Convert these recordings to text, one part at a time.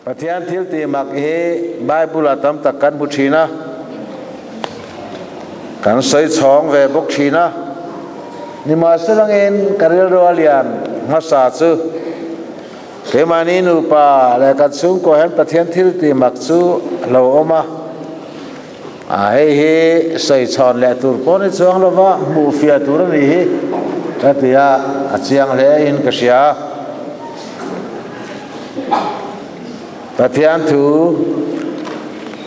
Pathian thil tih mak hi Bible ah tam tak kan hmu thin a, kan sawi chhawng ve bawk thin a. Nimahselangin ka rilru a lian hmasa chu keimahni nupa leh kan chhungkua hian Pathian thil tih mak chu a lo awm a. A hei hi sawi chhawn leh tur pawh ni chuang lova hmuh fiah tur a nih hi ka ti a, a chiang hle in ka hria. Pathian thu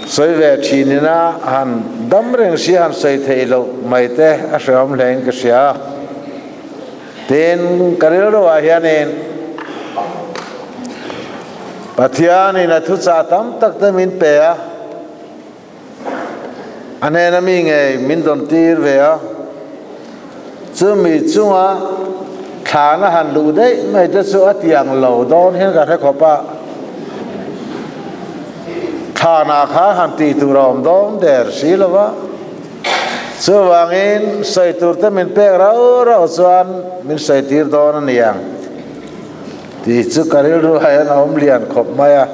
sawi ve thin ina han dam reng si han sawi theih loh mai te a hrehawm hle in ka hria. Tin, ka rilruah hianin Pathianin a thuchah tam tak te min pe a, A hnena mi ngei min dawn tir ve a, chumi chunga thlana han luh daih mai te chu a tiang lo dawn hian ka hre khawp a, thlanah khan han tih tur a awm dawn der si lo va, chuvangin sawi tur te min pek rauh rauh chuan min sawi tir dawn a ni ang tih chu ka rilru hian a awm lian khawp mai a.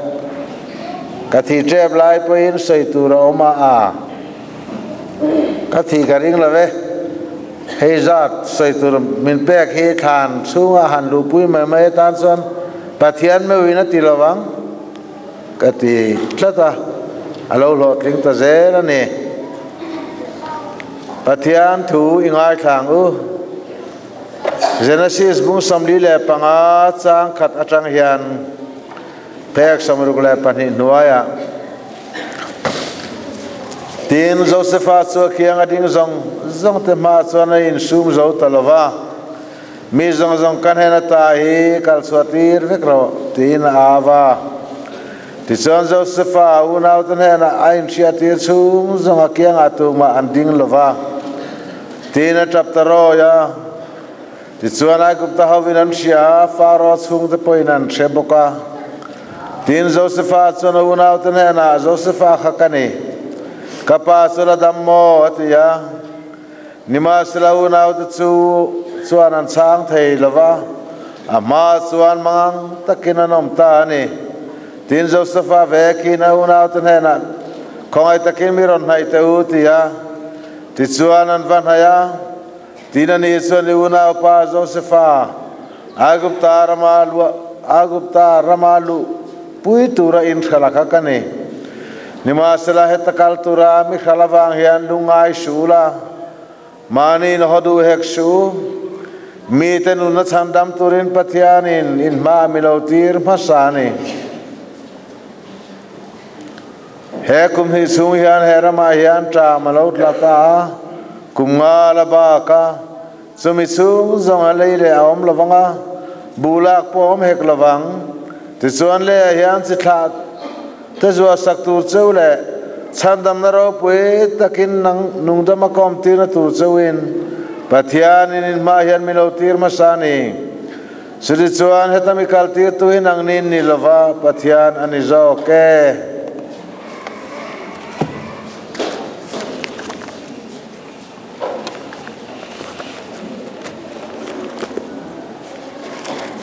Ka thi tep lai pawhin sawi tur a awm a, a ka thi ka ring lo ve. Hei zat sawi tur min pek hi thlan chhunga han luhpui mai mai atan chuan Pathian meuhin a ti lo vang ka ti tlat a, a lo hlawhtling ta zel a ni. Pathian thu i ngaithlang u. Genesis bung 45 chang khat atang hian Phek 62 hnuaiah Tin, Josefa chu a kiang a ding zawng zawng te hmaah chuan a insum zo ta lo va, Mi zawng zawng ka hnen ata hi kal chhuah tir vek rawh, tiin a au a. Tichuan Josefa a unaute hnenah a inhriat tir chhung zawng a kiangah tumah an ding lo va, tiin a tap ta rawi a. Tichuan Aigupta hovin an hria a, Faro chhungte pawhin an hre bawk a. Tin, Josefa chuan a unaute hnenah, Josefa kha ka ni, ka pa chu la dam maw? a ti a. Nimahsela unaute chu chuan an chhang thei lo va, a hma chuan mangang takin an awm ta a ni. Tin, Josefa vekin a unaute hnenah, Khawngaih takin mi rawn hnaih teh u, ti a. Tichuan an va hnaih a. Tin a ni chuan i unaupa Josefa Aigupta rama luah Aigupta rama luh pui tura inhralh a kha ka ni. Nimahsela heta kal tura mi hralh avang hian lungngai suh ula, mahni in haw duh hek suh u. Mite nunna chhandam turin Pathianin in hmaah mi lo tir hmasa a ni. He kum hnih chhung hian he ramah hian ṭam a lo tla ta a, kum nga la bak a, chumi chhung zawng a lei leh a awm lo vang a, buh lak pawh a awm hek lo vang. Tichuan leiah hian chi thlah te zuah sak tur cheu leh chhandamna ropui takin nang nungdama kawm tirna tur cheuin Pathianin in hmaah hian min lo tir hmasa a ni. Chutichuan chuan heta mi kaltirtu hi nangni ni lova Pathian a ni zawk e.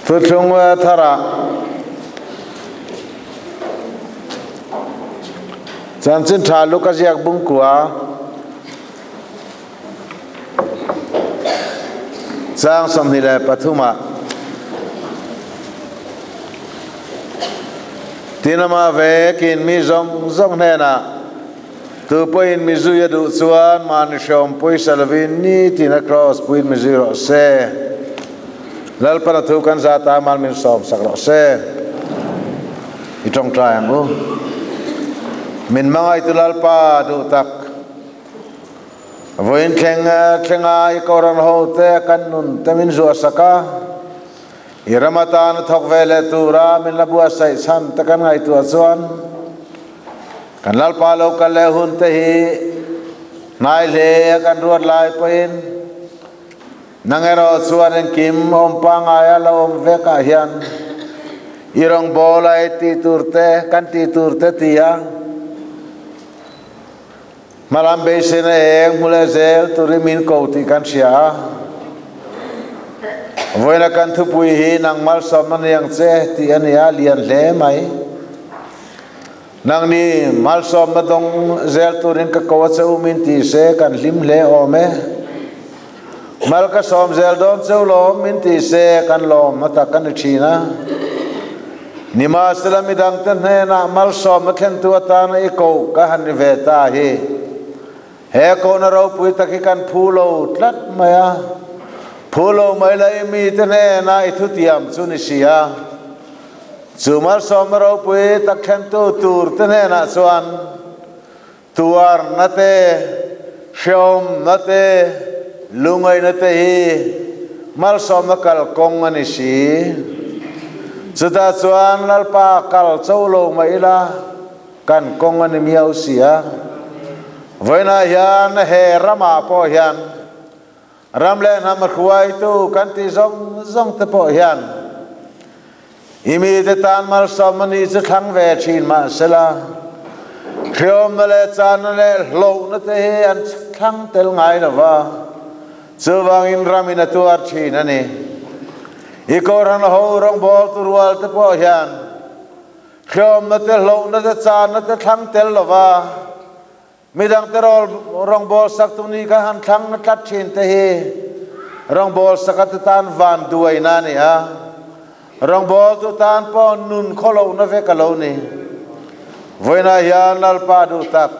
Thuthlung tharah Chanchin Tha Luka ziak bungkua Chang 23 ah Tin amah vekin mi zawng zawng hnenah tu pawhin mi zui a duh chuan mahni hreawm pawisa lovin nitin a kraws puiin mi zui rawh se. Lalpan a thu kan zat a mal min sawm sak rawh se. I tawngtai ang u. Min hmangaihtu Lalpa duh tak. Vawiin thleng thlenga i Koran hote kan nun te min zuah sak a, i ram atana thawk ve leh tura min la buatsaih chhan te kan ngaihtuah chuan kan Lalpa lo kal leh hun te hi hnai hle a kan ruat lai pawhin nang erawh chuan engkim awm pangaia la awm vekah hian i rawngbawla i tih tur te kan tih tur te ti a, Hmalam beiseina eng hmu leh zel turin min ko tih kan hria a. Vawiina kan thupui hi nang malsawmna ni ang che tih a ni a, lian hle mai. Nangni malsawmna dawng zel turin ka ko a che u min ti se kan hlim hle awm e. Mal ka sawm zel dawn cheu lawm min ti se kan lawm a tak a ni thin a. Nimahsela midangte hnenah malsawmna thlentu atana i koh ka han ni ve ta hi. He kohna ropui tak hi kan phu lo tlat mai a. Phu lo mai la i mite hnenah i thutiam chu ni si a. Chu malsawmna ropui tak thlentu tur te hnenah chuan tuarna te, hrehawmna te, lungaihna te hi malsawmna kalkawng a ni si. Chutah chuan Lalpa kal cho lo mah ila kan kawng a ni miau si a. Vawiinah hian he ramah pawh hian Ram leh hnam hruaitu kan tih zawng zawng te pawh hian i mite tan malsawm a nih chu thlang ve thin mah sela, hriawmna leh channa leh hlauhna te hi an thlang tel ngai lo va, chuvangin ramin a tuar thin a ni. I Kohhran ho rawngbawltu rual te pawh hian hriawmna te hlauhna te channa te thlang tel lo va, Midangte rawngbâwl sak tu ni ka han thlang tlat ṭhin te hi rawngbâwl sakate tan van duaina a ni a, rawngbâwltu tan pawh nun khawlohna vek a lo ni. Vawiinah hian Lalpa duh tak,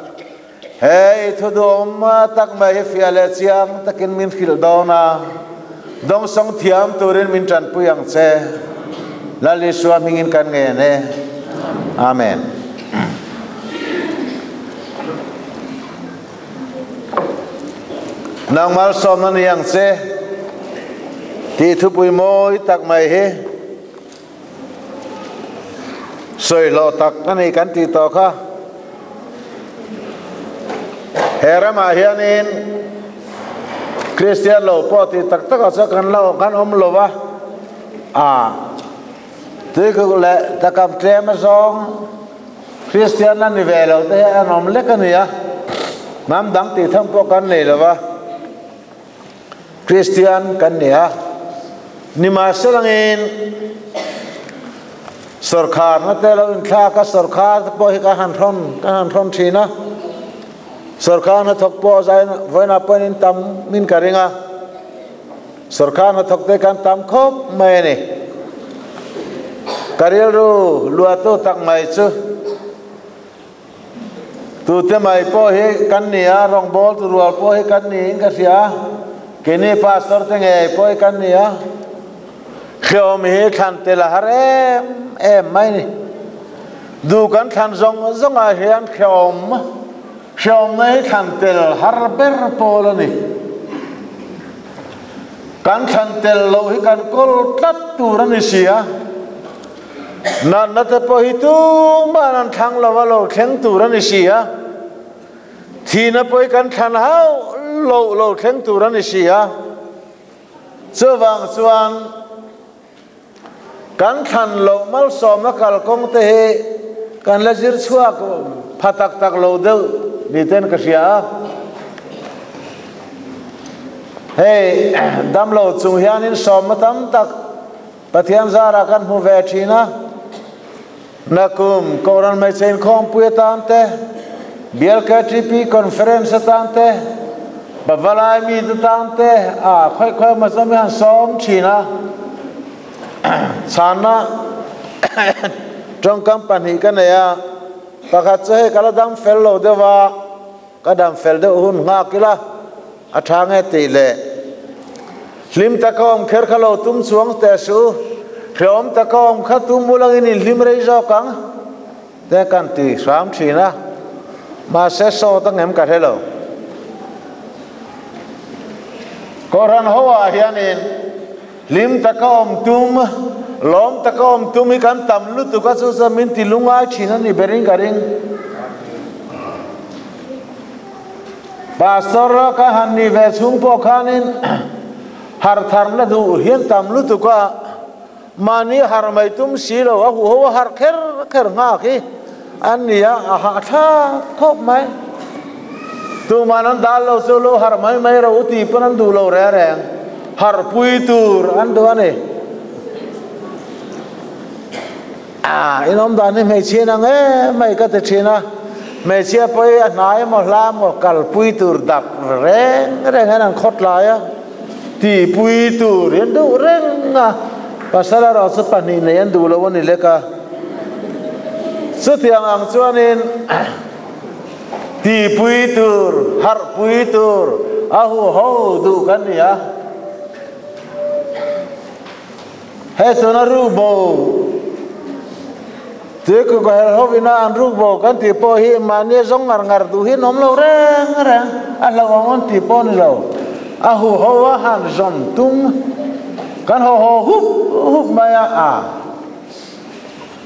he i thu duhawm tak mai hi fiah leh chiang takin min hrilh dawn a, dawngsawng thiam turin min ṭanpui ang che. Lal Isua hmingin kan ngen e. Amen. Nang malsawmna ni ang che tih thupui mawi tak mai hi sawi hlawh tak a ni kan tih tawh kha. He ramah hianin Kristian lo pawh tih tak takah chuan kan lo kan awm lo va, a Tuikuk leh takam tlem azawng Kristian la ni ve lo te hi an awm lek a ni a, hnam dang tih tham pawh kan nei lo va, Kristian kan ni a. Nimahselangin sawrkharna te lo inthlak a, sawrkhar te pawh hi ka han hrawn ka han hrawn thin a, sawrkhar hnathawk pawh zain vawiinah pawhin in tam min ka ring a. Sorkar hnathawk te kan tam khawp mai a ni. Ka rilru luahtu tak mai chu tute mai pawh hi kan ni a, rawngbawltu rual pawh hi kan niin ka hria a, keini pastor te ngei pawh hi kan ni a, hrehawm hi thlan tel a har em em mai a ni. Duh kan thlan zawng zawngah hian hrehawm Hrehawmna hi thlan tel har ber pawl a ni. Kan thlan tel loh hi kan kawl tlat tur a ni si a. Natna te pawh hi tumah an thlang lo a lo thleng tur a ni si a. Thihna pawh hi kan thlan hauh loh lo thleng tur a ni si a. Chuvang chuan Kan thlan loh malsawmna kalkawng te hi kan la zir chhuak pha tak tak lo deuh ni ten ka hria a. Hei damlo chung hianin sawmna tam tak Pathian zarah kan hmu ve thin a. Nakum Kohhran Hmeichhe Inkhawmpui atan te, Bial KTP Conference atan te, Pavalai meet atan te a khawi khawi emaw zawm hi han sawm thin a. Chhanna tawngkam pahnih ka nei a, pakhat chu hei ka la dam fel lo deuh a, ka dam fel deuh hun nghak ila a tha nge tih leh hlim taka awm kher kha lo tum chuang teh suh u, hrehawm taka awm kha tum ulangin inhlim rei zawk ang te kan ti hram thin a, mahse sawt angem ka hre lo. Kohhran ho ah hianin hlim taka awm tum, lawm taka awm tum hi kan tam lutuk a, chu chuan min ti lungai thin a ni berin ka ring. Pastor ka han nih ve chhung pawh khanin har tharna duh hian tam lutuk a, mahni har mai tum si lo a huho a har kher kher nghak hi an ni a, a hahthlak khawp mai. Tuman an dal lo chu lo har mai mai ro u tih pawn an duh lo reng reng, har pui tur an duh a ni. A, in awm dan hi hmeichhia in ang em mai ka ti thin a, hmeichhia pawh hi a hnai emaw hla emaw kalpui tur dap reng reng hian an khawtlai a, tihpui tur hi an duh reng a, pasal erawh chu pahnih nei an duh lo a ni lek a. Chutiang ang chuanin tihpui tur, harhpui tur a huho duh kan ni a. He tuna rukbo tui ka her hovina an rukbo kan tih pawh hi mahni a zawng ngar ngar duh hi an awm lo reng reng a hlauh ang an tih pawh a ni lo. A huho a han zawm tum kan haw haw hup hup mai a, a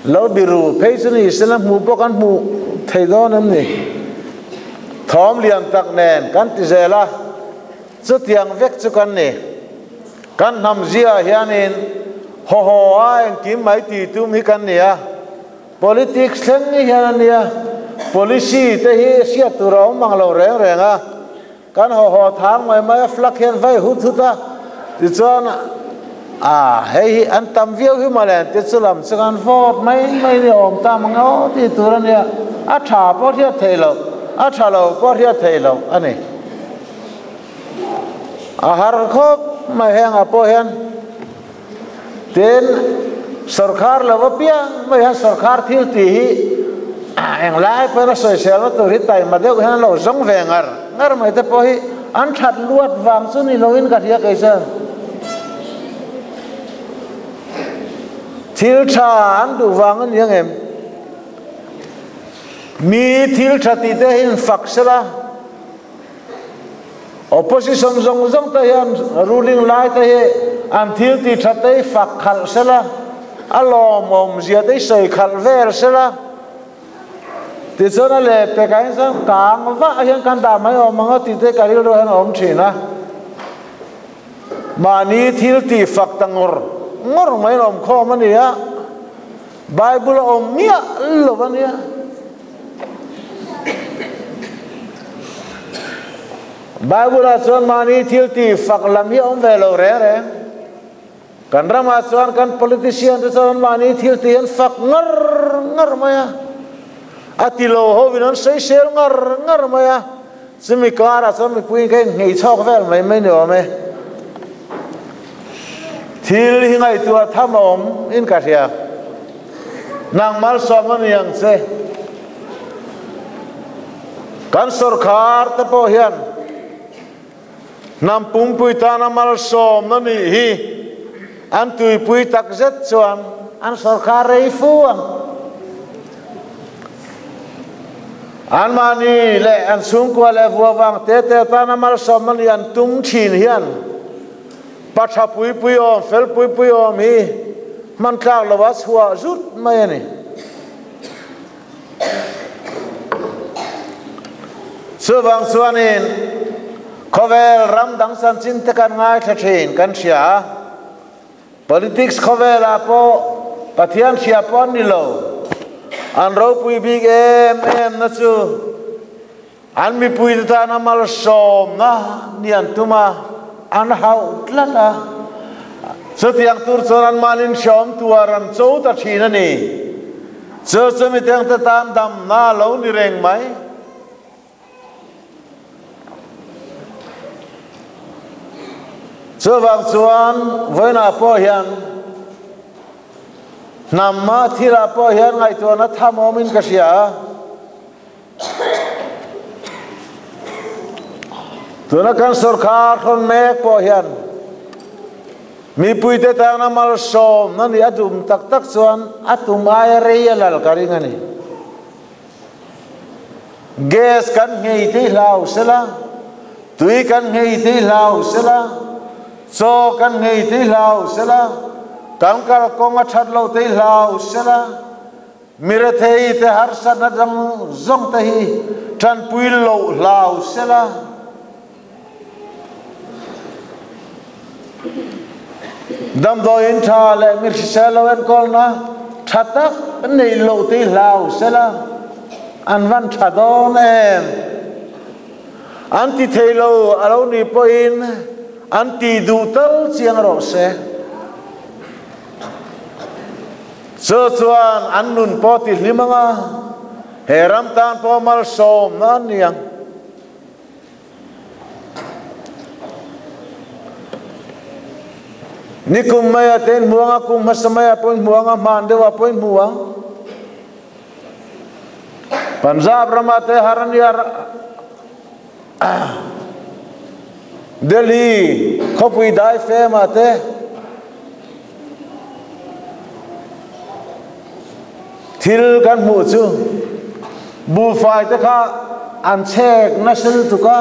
lo biru phei chu ni sela hmuh pawh kan hmuh thei dawn em ni? Thawm lian tak nen kan ti zel a. Chutiang vek chu kan ni. Kan hnam ziaah hianin haw haw a engkim mai tih tum hi kan ni a. Politics thleng ni hian a nia. Policy te hi hriat tur a awm mang lo reng reng a. Kan haw haw thang mai mai a flag hian vai hut hut a. Tichuan a hei hi an tam viau hi mawle ti chu lam chu kan vote mai mai ni awm ta mang aw tih tur a nia. A tha pawh hriat theih loh, a tha lo pawh hriat theih loh a ni. A har khawp mai hengah pawh hian tin sawrkhar lo apiang mai hian sawrkhar thil tih hi englai pawhin a sawiselna tur hi taima deuh hian an lo zawng ve ngar ngar mai te pawh hi an that luat vang chu ni loin ka hria kei chuan thil tha an duh vang a ni ang em? Mi thil tha tih te hi infak sela. Opposition zawng zawng te hian ruling lai te hi an thil tih that te hi fak khalh sela, a lawmawm zia te hi sawi khalh vel sela, tichuan a lehpekah hian chuan kang vah hian kan dah mai awm ang a tih te ka rilru hian a awm thin a. Mahni thil tih fak ta ngawr ngawr mai an awm khawm a ni a, Bible a awm miah lo a nia. Bible ah chuan mahni thil tih fak lam hi a awm ve lo reng reng. Kan ramah chuan kan politician te chuan an mahni thil tih an fak ngar ngar mai a. A ti lo hovin an sawisel ngar ngar mai a. Chumi karah chuan mipui ka inhngei chhawk vel mai mai ni awm e. Thil hi ngaihtuah tham a awm in ka hria. Nang malsawm a ni ang che. Kan sawrkhar te pawh hian hnam pumpui tana malsawm na nih hi an tuipui tak zet chuan an sawrkhar rei fu ang. Anmahni leh an chhungkua leh vua vang te te tana malsawm na nih an tum thin hian Pa tha pui pui awm, fel pui pui awm hi hman tlak lova chhuah zut mai a ni. Chuvang chuanin khawvel ram dang chanchin te kan ngaithla thin kan hria a, politics khawvelah pawh Pathian hria pawh an ni lo, an ropui bik em em na chu An mipuite tana malsawmna ni an tum a, an hauh tlat a. Chutiang tur chuan anmahni inhreawm tuar an cho ta thin a ni. Chu chu mitengte tan damna a lo ni reng mai. Chuvang chuan vawiinah pawh hian hnamah thilah pawh hian ngaihtuahna tham awmin ka hria a. Tuna kan sawrkhar hrawn mek pawh hian mipuite tana malsawmna nih a dum tak tak chuan a tum aia rei a lal ka ring a ni. Gas kan nghei tih hlau sela, tui kan nghei tih hlau sela, chaw kan nghei tih hlau sela, kan kalkawng a that loh tih hlau sela, Mi rethei te harsatna zawng zawng te hi tanpui loh hlau sela. Damdawiin tha leh mi hrisel lo enkawlna tha tak neih loh te hi hlau sela, an van tha dawn em? An ti thei lo a lo nih pawhin an ti duh tal chiang rawh se. Chu chuan an nun pawh ti hlim anga he ram tan pawh malsawmna an ni ang. Nikum maia te in hmu anga, kum hmasa maia pawh in hmu anga, hman deuhah pawh in hmu ang. Punjab rama te Harania Delhi khawpui dai fema te Thil kan hmuh chu buhfai te kha an chhek nasa lutuk a,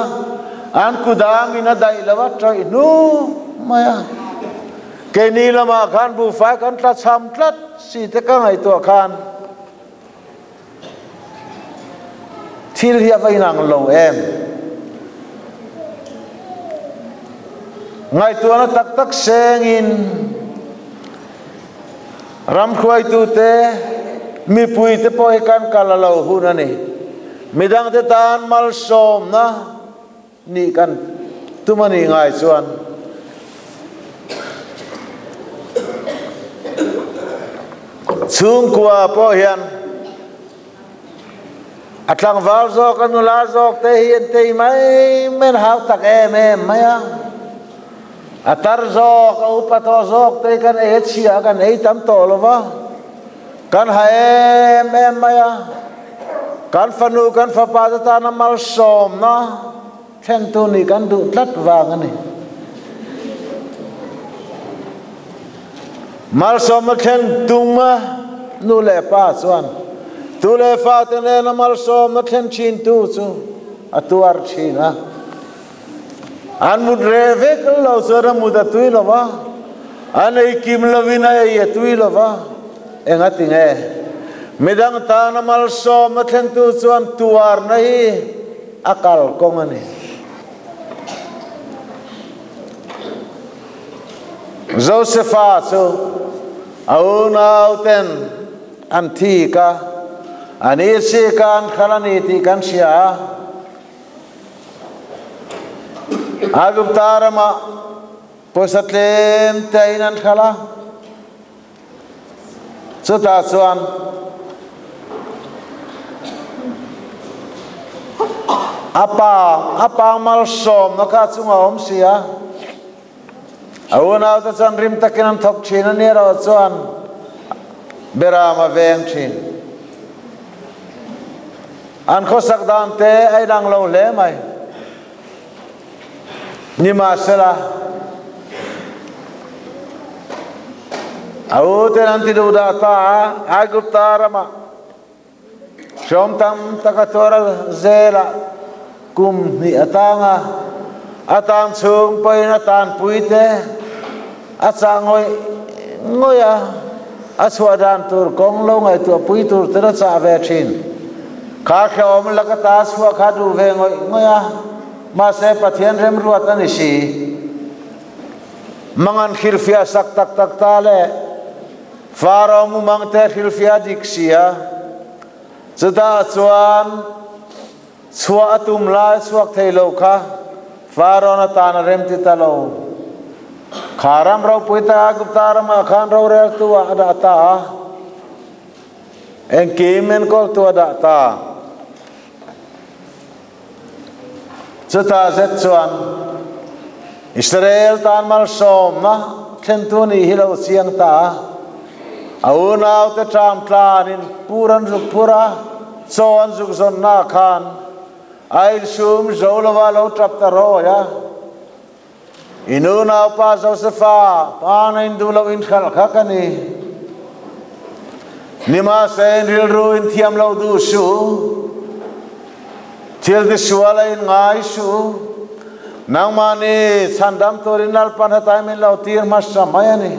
an kudangin a daih lo a tawih hnu mai a. Keini lamah khan buhfai kan tla chham tlat si te ka ngaihtuah khan thil hi a va inang lo em? Ngaihtuahna tak tak sengin ram hruaitute, mipuite pawh hi kan kal a lo hun a ni. Midangte tan malsawmna nih kan tum a nih ngai chuan chhungkua pawh hian a tlangval zawk a nula zawk te hi an tei mai mai an hau tak em em mai a, a tar zawk a upa tawh zawk te hi kan ei a chhia a kan ei tam tawh lo va, kan ha em em mai a, kan fanu kan fapa te tana malsawmna thlentu nih kan duh tlat vang a ni. Malsawmna thlen tum a nu leh pa chuan tu leh fate nena malsawmna thlen thintu chu a tuar thin a. An mut reh vek lo chuan a mut a tui lo va, an ei kim lovin a ei a tui lo va. Engati nge? Midang tana malsawmna thlentu chuan tuarna hi a kalkawng a ni. Josefa chu a unauten an thik a, a ni si ka an khalh a ni tih kan hria a. Aigupta ramah pawisa tlem tein an khalh a, chutah chuan a pa a pa malsawmna kha a chungah a awm si a. A unaute chuan rim takin an thawk thin a ni erawh chuan Beram a veng thin. An khawsak dan te a inang lo hle mai. Nimahsela, a uten an ti duh dah ta a, Aigupta ramah Hrawm tam tak a tuar a zelah kum hnih a tang a, a tan chhung pawhin a tanpui te a chah ngawih ngawih a, a chhuah dan tur kawng lo ngaihtuah pui tur ten a chah ve thin. Kha hrehawm laka ta chhuah kha duh ve ngawih ngawih a, mahse Pathian remruat a ni si. Mangan hrilhfiah sak tak tak ta le. Faro mumang te hrilhfiah dik sia. Chutah chuan chhuah a tum lai chhuak thei lo kha Farawn atan a rem ti ta lo. Kha ram ropui tak Aigupta ramah khan roreltu ah a dah ta a, engkim enkawltu a dah ta. Chutah zet chuan Israel tan malsawmna thlentu nih hi lo chiang ta a, a unaute ṭam tlanin pur an zuk phur a, chaw an zuk zawnna khan a insum zo lova lo ṭap ta rawi a. I nu naupa Josefa pana in duh loh in hralh kha ka ni. Nimahse in rilru in thiam lo duh suh. Thil ti sual a in ngai suh. Nangmahni chhandam turin Lalpan hetai min lo tir hmasa mai a ni.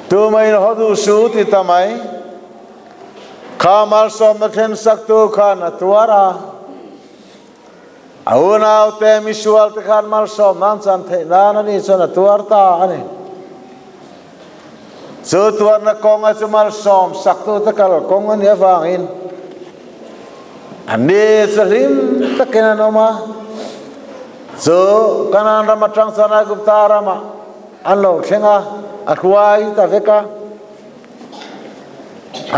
Tumah in haw duh suh ti ta mai. Kha malsawmna thlen saktu khan a tuar a. A unaute misualte khan malsawm nan chan theih nan a ni chuan a tuar ta a ni. Chu tuarna kawnga chu malsawm saktute kal kawng a nih avangin anni chu hlim takin an awm a. Chu Kanaan ram atang chuan Aigupta ramah an lo thleng a. a hruai ta vek a.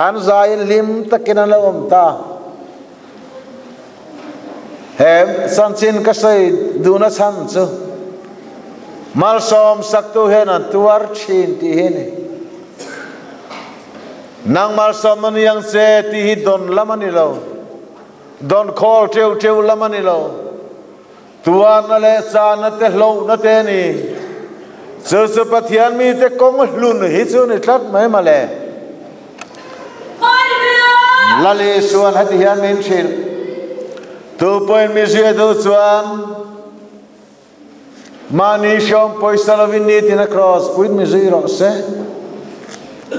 An zaiin hlim takin an lo awm ta. He chanchin ka sawi duhna chhan chu malsawm saktu hian an tuar thin tih hi a ni. Nang malsawm a ni ang che tih hi dawn lam a ni lo, dawn khawl teuh teuh lam a ni lo. Tuarna leh chahna te hlauhna te a ni. Chu chu Pathian mite kawng hlun hi chu ni tlat mai mawle. Lal Isuan heti hian min hrilh, Tu pawhin mi zia duh chuan mahni hrawm pawisa lovin nitin a kraws puin mi zui rawh se.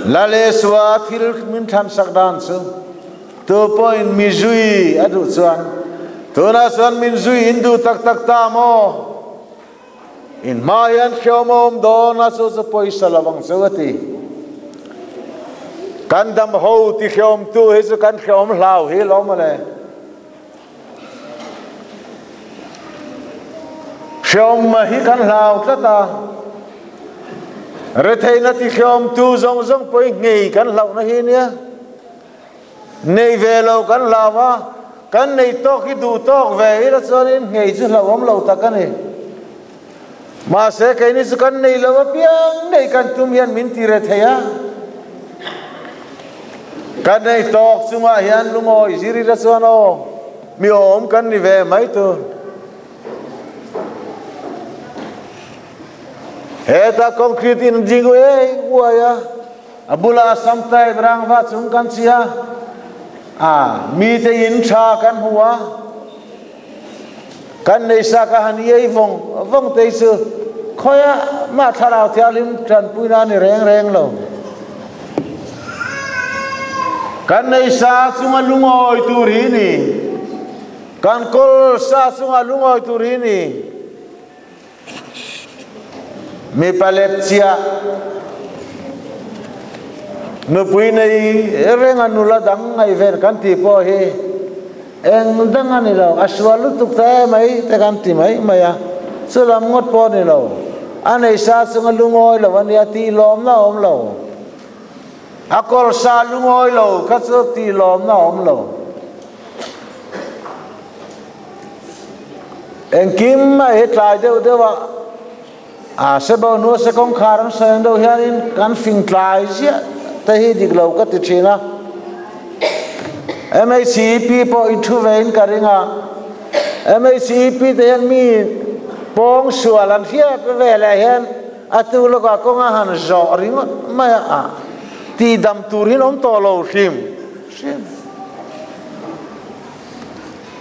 Lal Isua thil min thlansak dan chu Tu pawhin mi zui a duh chuan, Tunah chuan min zui in duh tak tak ta maw? In hma hian hriawm a awm dawn a, chu chu pawisa lo ang chu a ti. Kan dam ho ti hriawmtu hi chu kan hriawm hlau hi lo mawle. Hriawm hi kan hlau tlat a, retheihna ti hriawmtu zawng zawng pawhin nghei kan hlauhna hi nia. Nei ve lo kan hlau a, kan nei tawk hi duh tawk ve ila chuanin nghei chu hlauhawm lo tak a ni. Mahse keini chu kan nei lo apiang nei kan tum hian min ti re thei a. Kan nei tawk chungah hian lungawi zir ila chuan aw mi awm kan ni ve mai tur. Heta concrete in ding uai uai a, a bulah sam type rangva chung kan chi a, a mite in tha kan hmu a, kan nei sa ka han iai vawng vawng te chu khawiah mah thlarau thianghlim tanpuina a ni reng reng lo. Kan nei sa chunga lungawi tur hi ni, kan kawl sa chunga lungawi tur hi ni. Mipa lep chiah nupui nei reng a nula dang ngaihven kan tih pawh hi eng dang a ni lo, a sual lutuk ta e mai te kan ti mai mai a, chulam ngawt pawh a ni lo, a nei sa chunga lungawi lo a nia tih lawmna a awm lo, a kawr sa lungawi lo kha chu tih lawmna a awm lo. Engkim a hi tlai deuh deuh a, a sebo hnu a se kawngkhar an sawi ang deuh hianin kan fing tlai ziah te hi dik lo ka ti thin a. MHCEP pawh i thu ve in ka ring a, MHCEP te hian mi pawng sual an hriat ve leh hian a tu lawkah kawng a han zawh ringawt mai a, tihdam tur hi an awm tawh lo hrim hrim.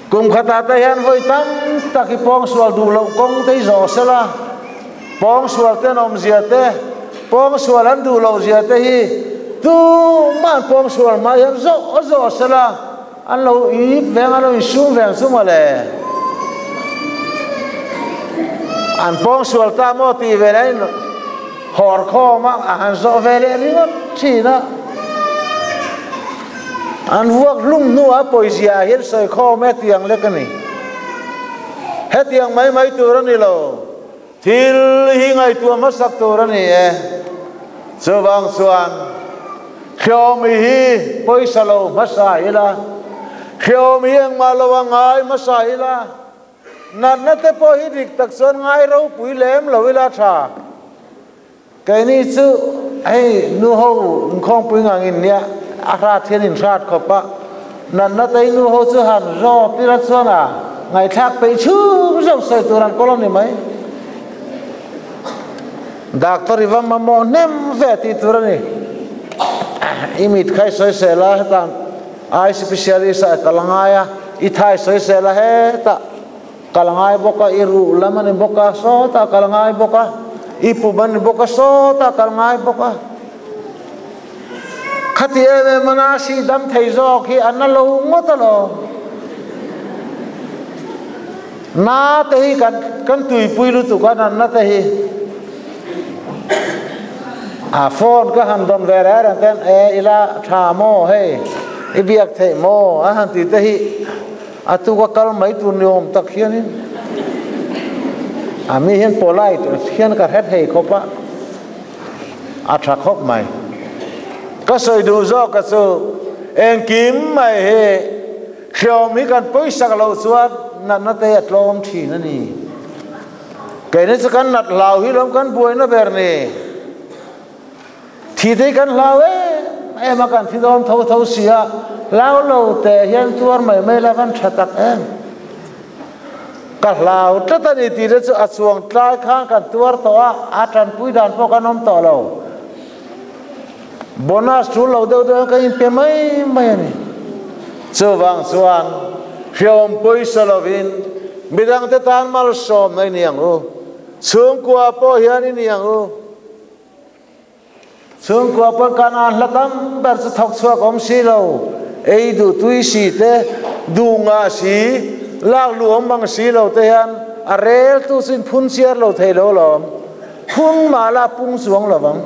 Kum khatah te hian vawi tam tak hi pawngsual duh loh kawng te hi zawh sela, pawngsual te an awmzia te, pawngsual an duh loh zia te hi tumah an pawngsual hma hian zawh zawh sela, an lo ip veng, an lo insum veng chu mawle. An pawngsual ta maw tih ve leh an hawr khawm a, a han zawh ve leh ringawt thin a. An vuak hlum hnuah pawizia ah hian sawi khawm e tiang lek a ni. Hetiang mai mai tur a ni lo. Thil hi ngaihtuah hmasak tur a ni e. Chuvang chuan Hreawmi hi pawisa lo hmasa ila, Hreawmi hi engmah lo a ngai hmasa ila, natna te pawh hi dik tak chuan ngai ropui lem lo ila tha. Keini chu hei nu ho inkhawngpui ngang in nia, a hrat hian in hrat khawp a, natna tei nu ho chu han zawt ila chuan a ngaihthlak peih chhung zawk sawi tur an kawl a ni mai. Doctor i va mamawh hnem ve tih tur a ni. I mit kha i sawi sel a, hetah eye specialist ah i kal a ngai a, i thai sawi sel a hetah. Kal ngai bawk a, i ruh lam a ni bawk a, sawtah kal ngai bawk a, i pum a ni bawk a, sawtah kal ngai bawk a. Khati em em a na si dam thei zawk hi a na lo ngawt alawm. Na te hi kan kan tuipui lutuk a natna te hi. A phone ka han dawn ve reng reng ten e ila tha maw hei i biak theih maw a han ti te hi. A tuk a kal mai tur ni awm tak hianin a mi hian polite hian ka hre thei khawp a. A tha khawp mai. Ka sawi duh zawk a chu engkim mai hi hreawm hi kan pawisak loh chuan natna te a tlawm thin a ni. Keini chu kan nat hlau hi lawm kan buaina ber ni. Thi te hi kan hlau em em a, kan thi dawn tho tho si a, hlau lo te hian tuar mai mai la kan tha tak em. Ka hlau tlat a ni tih te chu a chuang tlai khan kan tuar tawh a, a tanpui dan pawh kan awm tawh lo. Bonus tul lo deuh deuh hian kan inpe mai mai a ni. Chuvang chuan hreawm pawisa lovin midangte tan malsawmna i ni ang u, chhungkua pawh hian i ni ang u. Chhungkua pawn kan an hla tam ber chu thawk chhuak awm si lo, ei duh tui si te, duh ngah si, lak luh awm mang si lo te hian a rel tu chu in phun chiar lo thei lo alawm. Phun mah la pung chuang lo vang.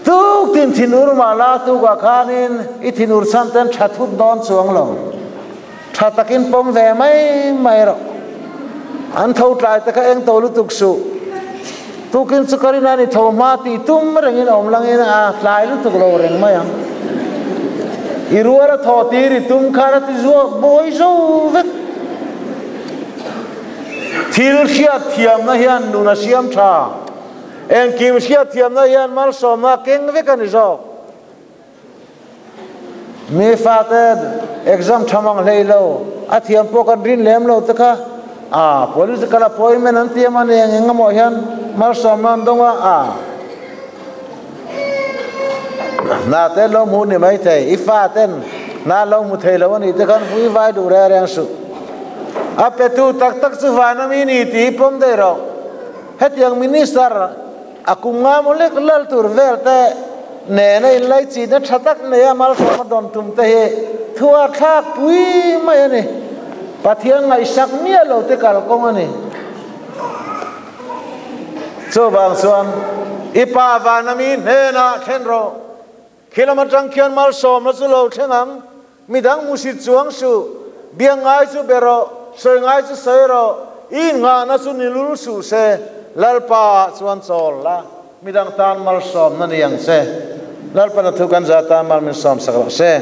Tuk tin thinur mah la tukah khanin i thinur chhan ten tha thut dawn chuang lo. Tha takin pawm ve mai mai rawh. An tho tlai te kha eng to lutuk suh. Tukin chu ka rin a ni tho hma tih tum rengin awm langin a tlai lutuk lo reng mai ang. I rual a thaw tir i tum khan a ti zuah buai zo vek. Thil hriat thiamna hian nun a siam tha. Engkim hriat thiamna hian malsawmna a keng vek a ni zawk. Mi fate exam tha mang hlei lo, a thiam pawh kan rin lem lo te kha a political appointment an tiam a ni eng eng emaw hian malsawmna an dawng a, a hna te lo hmu ni mai thei, i faten hna lo hmu thei lo a nih te khan vui vai duh reng reng suh. A petu tak tak chu van ami ni tih hi pawm daih rawh. Hetiang minister A kum nga maw lek lal tur vel te nena inlaichinna tha tak neia malsawma dawn tum te hi thuar thlak pui mai a ni. Pathian ngaihsak miah lo te kalkawng a ni. Chuvang chuan i pa vana mi hnenah then rawh. Khilam atang khian malsawmna chu lo thleng ang, midang musit chuang suh, biak ngai chu be rawh, sawi ngai chu sawi rawh, i innghahna chu ni lul suh se, Lalpa ah chuan chawl la, midang tan malsawmna ni ang che. Lalpa na thu kan za tan mal min sawm sak rawh se.